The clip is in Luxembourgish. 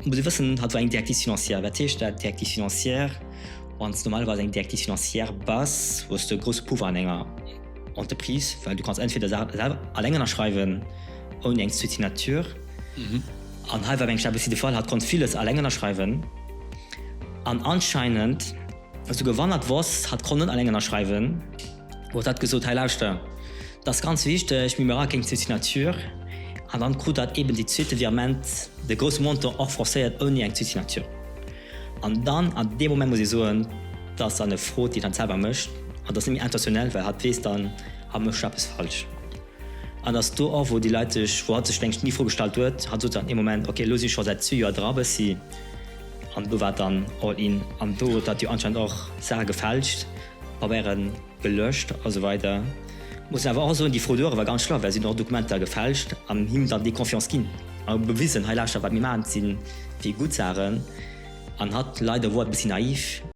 Muss ee wëssen, hatt war eng Directrice financière. Wat heescht dat, Directrice financière? Wann s de normalerweis eng Directrice financière bass, hues de e grousse Pouvoir an enger Entreprise, well du kanns entweder Saachen selwer alleng ënnerschreiwen, ouni eng zweet Signature. An hei war mengen ech dat e bëssi de Fall, hatt konnt villes alleng ënnerschreiwen an anscheinend esouguer wann hatt wosst, hatt konnt net alleng ënnerschreiwen, huet hatt gesot, hei lauschter, dat ass ganz wichteg, mir brauche keng zweet Signature. An dann krut hatt eben déi zweete Virement, de grousse Montant och forcéiert ouni eng zweet Signature. An dann an deem Moment muss ee soen, dat ass dann e Fraude, déi hatt selwer mécht an dat ass net méi intentionnel, well hatt weess dann, hatt mécht eppes falsch. An ass do och, wou déi Leit sech, wou hatt sech mengen ech ni Fro gestallt huet, hatt sot dann ee Moment, ok, elo sinn ech scho säit zwee Joer dra bëssi, an do war et dann all in. An do huet hatt jo anscheinend och Saache gefälscht, Pabeiere gelöscht a sou weider. Muss een awer och soen, déi Fraudeure war ganz schlau, well si hunn och Dokumenter gefälscht an him dann déi Confiance ginn a bewisen, hei lauschter, wat mir maachen, sinn déi gutt Saachen. An hatt leider wor et e bëssi naiv.